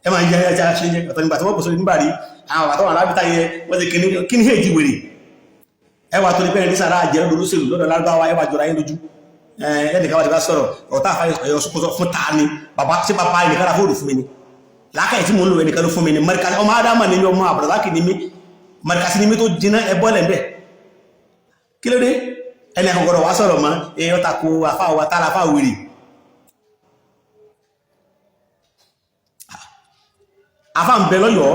Ẹ máa jẹ́ ẹjá ṣe jẹ́ ọ̀tọ̀ nígbà tí wọ́n pọ̀ sórí nígbà rí àwọn àtọ́wọ̀n alábítà yẹ wọ́n ti kí ní èjì wèrè. Ẹwà tó ní pẹ́rẹ́ ní sàrá jẹ́ lọ́dọ̀ olóṣèlú lọ́dọ̀ lárúbáwá, ẹwà jọra yín lójú. Ẹnìkan wà ti bá sọ̀rọ̀ ọ̀tá àfáà ẹ̀yọ sọ́kọ́sọ́ fún ta ni bàbá ṣé bàbá ẹnìkan ra fóònù fún mi ni làákàyè tí mò ń lò ẹnìkan ló fún mi ni mọ̀ríkà ọmọ ádámà ni mi, ọmọ àbùrọ̀lákì ni mi, mọ̀ríkà sí ni mi tó jiná ẹbọ́ lẹ̀ ń bẹ̀. Kí ló dé? Ẹnì kan gbọ́dọ̀ wá sọ̀rọ̀ mọ́ èèyàn tako àfáà wa tára àfáà wèrè. Àfáà ń bẹ lọ́yọ̀ọ́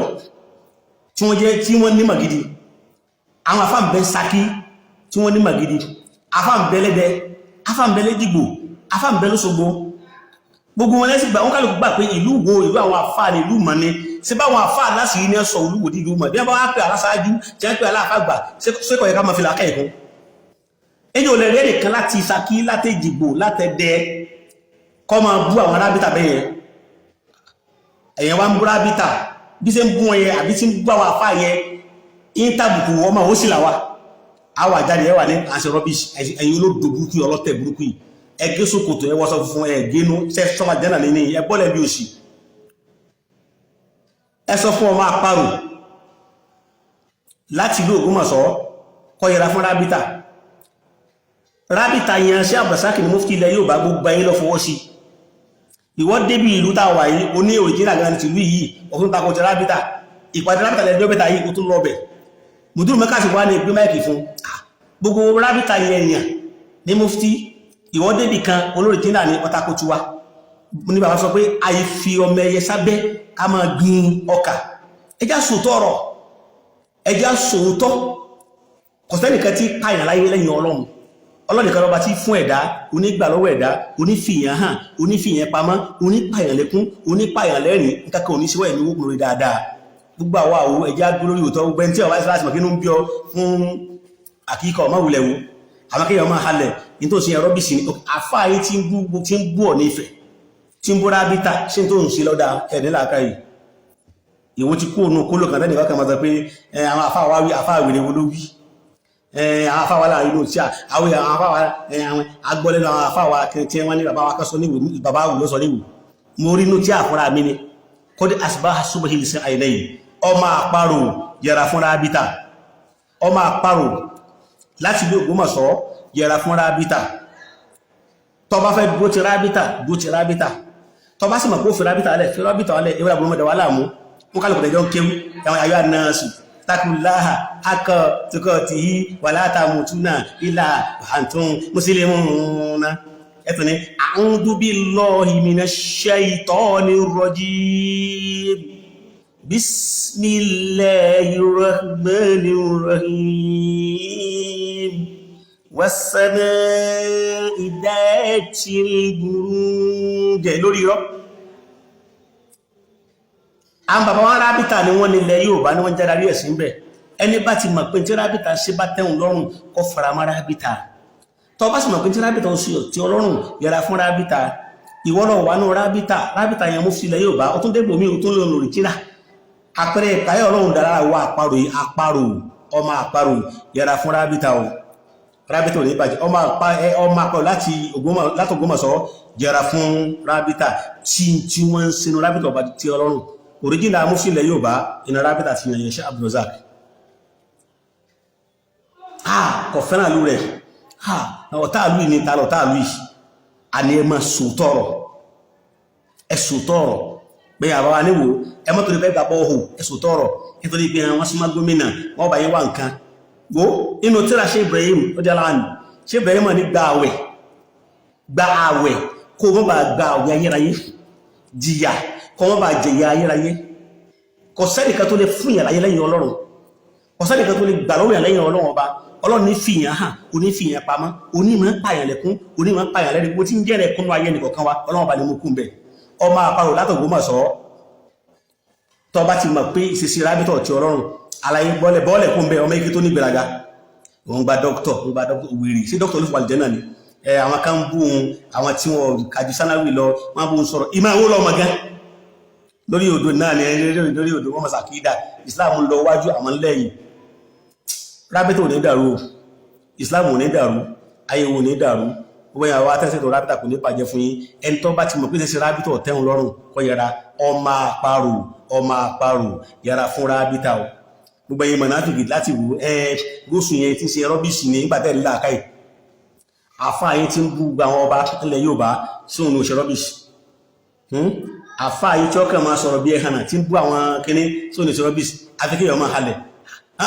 tí wọ́n jẹ́ tí wọ́n ní màgidi. Àwọn àfáà ń bẹ Ṣakí tí wọ́n ní màgidi. Àfáà ń bẹ Lẹ́dẹ, àfáà ń bẹ Lẹ́dìgbò, àfáà ń bẹ Lọ́ṣogbo. Gbogbo wọn lẹ́sìn gbà wọ́n kálukú gbà pé ìlú wo ìlú àwọn àfáà ní ìlú mọ̀ ni. Ṣé báwọn àfáà láti ní sọ olúwo ní ìlú mọ̀ bí wọ́n bá wá pè aláṣáájú tí wọ́n pè aláàfáà gbà ṣé kò yẹ ká máa fi làákà ìkún. Ẹni ò lè rí ẹnìkan láti Ṣakí, látẹ̀jìgbò, látẹ̀dẹ kọ́ máa bú àwọn arábítà bẹ́yẹn. Ẹ̀yẹn wá ń bú rábítà bí ṣe ń bú wọn yẹn àbí tí ń bú àwọn àfáà yẹn ń tàbùkù wọn máa ó sì làwà àwọn àjáde ẹwà ní àṣẹ rubbish. Ẹ̀yin olódò burúkú yìí, ọlọ́tẹ̀ burúkú yìí, ẹgẹ́ sókòtò ẹ wọṣọ funfun ẹ gínú ṣe sọmọ jẹ́nà nínú ẹ bọ́lẹ̀ bí òsì. Ẹ sọ fún ọmọ àparò láti ìlú Ògbómọ̀ṣọ́ kó yẹra fún rábítà. Rábítà yẹn ṣé Abdulrasaq ní mufti ilẹ̀ yóò bá gbogbo ayé lọ fọwọ́ sí. Ìwọ débi ìlú tá a wà yìí o ní òrìjínà gan tìlú yìí ọ̀tún takò ti rábítà ìpàdé rábítà lẹ́jọ́ bẹ́ta yìí o tún lọ bẹ̀. Mùdúrù mẹ́kà sì wá ní ìgbé máìkì fún gbogbo rábítà yẹn yàn ní mufti. Ìwọ débi kan olóríjínà ní ọ̀tako tiwa ní bàbá sọ pé àìfi ọmọ ẹyẹ sábẹ́ ká máa gbin ọkà. Ẹjá sòótọ́ ọ̀rọ̀, ẹjá sòótọ́. Kò sẹ́nìkan tí pààyàn láyé lẹ́yìn Ọlọ́run. Ọlọ́run nìkan lọ́ba tí fún ẹ̀dá, onígbà lọ́wọ́ ẹ̀dá, onífìyàn hàn, onífìyàn pamọ́, onípààyàn lẹ́kún, onípààyàn lẹ́rìn. Nǹkan kan oníṣẹ́wọ́ ẹ̀mí wókun lórí dáadáa. Gbogbo àwa àwo ẹ̀já dúró lórí òótọ́. Gbogbo ẹni tí ọba ìsìláṣì mọ̀ kí ló ń bí ọ fún àkíkọ̀ ọmọ wulẹ̀ wo àwọn kéèyàn máa halẹ̀ ní tó ń ṣe ẹ̀rọ bìsì ni àfáà yìí tí ń bú ọ̀ ní Ifẹ̀ tí ń bú rábítà ṣé tó ń ṣe lọ́dà ẹ̀ nílàáká yìí. Ìwọ ti kú ònú kóló kan tẹ́nìkan kan máa sọ pé àwọn àfáà wá wí, àfáà wèrè wo ló wí, àwọn àfáà wá láàrin inú tí àwọn àfáà wá àwọn agbọ́lẹ́nu àwọn àfáà wá tí wọ́n ní bàbá wa kan sọ níwò, bàbá wù ló sọ níwò. Mo rí inú tí àfúrà mi ni kọ́dí àsìbá subahi lè sin àìlẹ́yìn. Ọmọ àparò yẹra fún rábítà. Ọmọ àparò láti ìlú Ògbómọ̀ṣọ́ yẹra fún rábítà. Tó bá fẹ́ dúró ti rábítà, dúró ti rábítà. Tó bá sì mọ̀ pé ó fi rábítà lẹ̀, fi rábítà lẹ̀. Ewúrẹ́ àbúrò mọ̀dẹ̀ wà láàmú wọn kálukú tẹ̀jọ́ ń kéwú. Àwọn ayọ́ ànáàsù takùláhà akọ tukọ̀ tí í wà látàmùtúnà ilà àǹtún mùsùlùmùnà. Ẹ̀tọ́ ni a'udhu billahi minash shaitonir rajim, bismillahir rahmanir rahim, was-sama'i dhatil buruj. Lórí irọ́ àwọn bàbá wọn rábítà ni wọ́n nílẹ̀ Yorùbá ni wọ́n jẹ́ darí ẹ̀sìn bẹ̀. Ẹni bá ti mọ̀ pé tí rábítà ṣe bá tẹ̀hún lọ́rùn kó faramọ́ rábítà. Tó bá sì mọ̀ pé tí rábítà ń ṣe tí ọlọ́run yẹra fún rábítà. Ìwọ náà wà ní rábítà, rábítà yẹn mú filẹ̀ Yorùbá ó tún débò mí ó tún lè lòrì tíra àpẹẹrẹ ìpayọ Ọlọ́run dára wọ àparò yìí, àparò ọmọ àparò yẹra fún rábítà o. Rábítà ò ní bàjẹ́. Ọmọ àparò láti Ògbómọ̀ṣọ́ yẹra fún rábítà tí wọ́n ń sinú rábítà ọba tí ọlọ́run òríjìnà amúfilẹ̀ yóò bá iná rábítà ti yànyẹ̀ ṣe Abdulrazak. Kò fẹ́ràn ìlú rẹ̀, ọ̀tá ìlú yìí ní ta lọ̀tá ìlú yìí. Àní ẹ máa sòótọ́ ọ̀rọ̀, ẹ sòótọ́ ọ̀rọ̀. Pé àbáwá níwò ẹ mọ́tò ní fẹ́ gbà bọ́ọ̀hù ẹ̀sùn tọrọ nítorí pé wọ́n súnmọ́ gómìnà, wọ́n bá yín wá nǹkan. Wo inú tíra ṣe Ibrahim ó jẹ́ láàánú ṣe Ibrahim ní gba àwẹ̀, gba àwẹ̀ kó wọ́n bá gba àwẹ̀ ayérayé, jìyà kó wọ́n bá jẹ̀yà ayérayé. Kò sẹ́nìkan tó lè fún ìyà láyé lẹ́yìn Ọlọ́run, kò sẹ́nìkan tó lè gbà lọ́wọ́ ìyà lẹ́yìn Ọlọ́run ọba. Ọlọ́run ní fìyàn hàn, oní fìyàn pamọ́, onímọ̀ ń pààyàn lẹ́kún, onímọ̀ ń pààyàn lẹ́rìí. Bó ti ń jẹ́rẹ̀ kúnnú ayé nìkọ̀ọ̀kan wa, Ọlọ́run ọba ni mo kún bẹ̀. Ọmọ àparò látògbómọ̀ṣọ́, tó bá ti mọ̀ pé ìṣesí rábítọ̀ ti Ọlọ́run aláyé, bọ́ọ̀lẹ̀ bọ́ọ̀lẹ̀ kún bẹ́. Ọmọ ike tó ní gbéraga, òun gba dókítọ̀, òun gba dókítọ̀ wèrè sí dókítọ̀ olúfọ̀ àlìjẹ́ náà ni. Ẹ àwọn kan bú òun, àwọn tí wọn kàjú sálárì lọ, wọn bú òun sọ̀rọ̀ ìmọ̀ àwọn ọlọ́mọ gan lórí odò náà ni. Lórí odò wọn mọ̀sàkídà Islam ń lọ wájú, àwọn lẹ́yìn. Rábítọ̀ ò ní dàrú o, Islam ò ní dàrú, ayé ò ní dàrú. Gbogbo yẹn àwọn atẹ́sẹ̀ tó rábítà kò ní bàjẹ́ fún yín. Ẹni tó bá ti mọ̀ pé ṣe rábítọ̀ tẹ́hun lọ́rùn, kó yẹra. Ọmọ àparò, ọmọ àparò, yẹra fún rábítà o. Gbogbo ẹ̀yin mọ̀náfìkì láti wò ẹ gúúsù yẹn ti ṣe rọ́bìṣì ní nígbà tẹ́lẹ̀ láàkáì, àfáà yín ti ń bú gba àwọn ọba ilẹ̀ Yorùbá sí òun ò ṣe rọ́bìṣì. Àfáà yín tí ó kàn máa sọ̀rọ̀ bí ẹ̀hànà tí ń bú àwọn kinní sí òun ò ṣe rọ́bìṣì. Àfi kéèyàn máa halẹ̀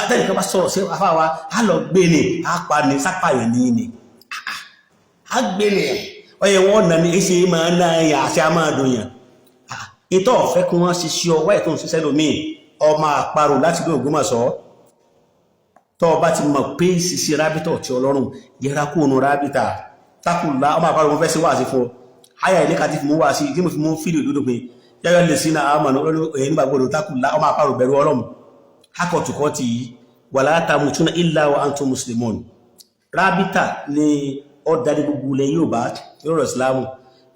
tẹ́lẹ̀ kan bá sọ̀rọ̀ sí àfáà wa, á lọ gbé ni, á pa ni, sápá yẹn ní ni á gbé ni ọyẹ wọn nà ní ṣe máa ná ẹyà àti á máa dùn yàn. Ìtọ́ ọ̀fẹ́ kí wọ́n ṣiṣẹ́ ọwọ́ ẹ̀ tó ń ṣiṣẹ́ lómi. Ọmọ àparò láti gbé Ògbómọ̀ṣọ́, tọ́ ọba ti mọ̀ pé ṣiṣẹ́ rábítọ̀ tí Ọlọ́run, yẹra kó nu rábítà tákùlá. Ọmọ àparò, mo fẹ́ sí wáàsí fún ọ. Àyà ilé kàtí fi mú wáàsí tí mo fi mú fídíò dúdú pé yáyọ lè sí náà àmọ́ ẹ̀yìn nígbà gbọdọ̀ tákùlá. Ọmọ àparò, bẹ̀rù Ọlọ́run hakọ̀tùkọ́ ti wala tamutuna illa wa antum muslimun. Rábítà ni ó darí gbogbo ilẹ̀ Yorùbá lọ́rọ̀ Ìsìlámù.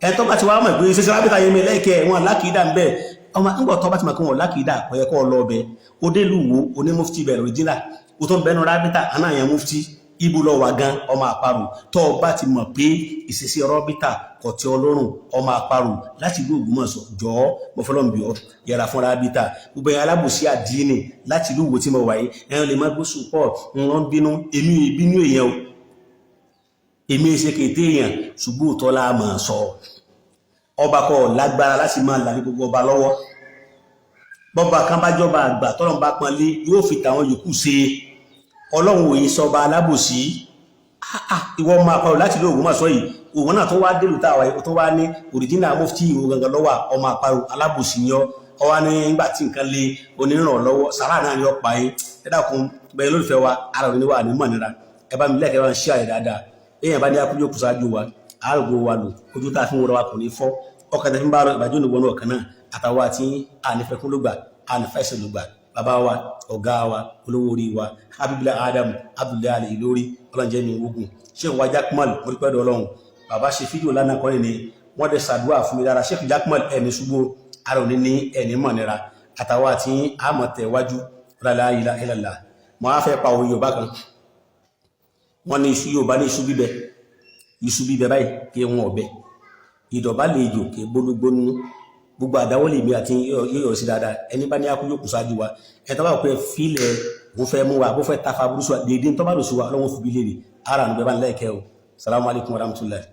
Ẹ̀ tó bá ti wá mọ̀ pé ṣiṣẹ́ rábítà yẹn mi lẹ́kẹ̀ẹ́ wọn lákìídà ń bẹ́ẹ̀, ọmọ ńgbọ̀ tó bá ti mọ̀ kí wọ́n lákìídà, kò yẹ kó lọ ọbẹ̀ ó dé lùwò oní mufti bẹ̀rẹ̀ òrìjínà, ó tó ń bẹnu rábítà anáyàn mufti ibu lọ wà gan. Ọmọ àparò, tó bá ti mọ̀ pé ìṣesí rọ́bítà kò tí Ọlọ́run, ọmọ àparò láti ìlú Ògbómọ̀ṣọ́, jọ̀ọ́, mo fọlọ́n bí ọ, yẹra fún rábítà. Gbogbo ẹ̀yin alábòsí àdínì láti ìlú Ìwó tí mo wà yìí, ẹ̀yin lè má gbósùn pọ̀ wọ́n bínú. Èmi ìbínú èèyàn o, èmi ṣe kété èèyàn, ṣùgbọ́n òótọ́ la máa sọ. Ọba kọ lágbára láti máa là ní gbogbo ọba lọ́wọ́. Bọ́ba kan bá jọba àgbà tọ́lọ́run bá pọn lé, yóò fi tàwọn yòókù ṣe. Ọlọ́run òye sọba alábòsí. Ìwọ ọmọ àparò láti ìlú Ògbómọ̀ṣọ́ yìí, òun náà tó wá délùú táwa yìí, tó wá ní òrìjínà mufti ìwò gangan lọ́wọ́. Ọmọ àparò, alábòsí yan ọwá ní nígbà tí nǹkan lé onírànlọ́wọ́ sàrà náà ni ọ̀pá yín. Ẹ dákun, bẹ́ẹ̀ lólùfẹ́ wa, ara òní wà ní mọ̀nira. Ẹ bá mi lẹ́kẹ̀ẹ́, bá ń ṣí àyè dáadáa. Èèyàn bá ní akújó kùsáájú wa, àárògbò wa lò, ojú tá a fi ń wọra wa kò ní fọ́, ọkàn tẹ́ fi ń bá ìbàjẹ́ òní wọnú ọ̀kan náà àtàwọn àti ànífẹ́kún ló gbà, ànífẹ́sẹ̀ ló gbà. Bàbá wa, ọ̀gá wa, olówó orí wa, Habibula Adam Abdullahi Ali Ìlórí, ọlọ́njẹ́ mi ogun Sheikh wa Jakmal, mo rí pẹ́ẹ́dọ̀ Ọlọ́run. Bàbá ṣe fídíò lánàá kọ́ni ni wọ́n dẹ̀ ṣàdúrà fún mi dára. Sheikh Jakmal, ẹni ṣubú ara òní ní ẹni mọ̀nira àtàwọn àti àmọ̀tẹ̀ wájú la ilaha illallah. Mo á fẹ́ pa òwe Yorùbá kan. Wọ́n ní iṣu Yorùbá ní iṣu bíbẹ, iṣu bíbẹ báyìí kí wọn ọ̀bẹ ìdọ̀bálẹ̀ ejò kí gbólúgbónú. Gbogbo àdáwọ́lé mi àti yóò yọ̀ sí dáadáa. Ẹni bá ní akú yóò kù sáájú wa. Ẹ tó bá pẹ́ fílẹ̀ òun fẹ́ mú wa, bó fẹ́ tafa burúkú wa, dèédé tó bá lò sí wa, Ọlọ́run fi bí léèrè ara àánú bẹ́ẹ̀ bá ń lẹ́ẹ̀kẹ́ o. Salamu alaykum wa rahmatulahi.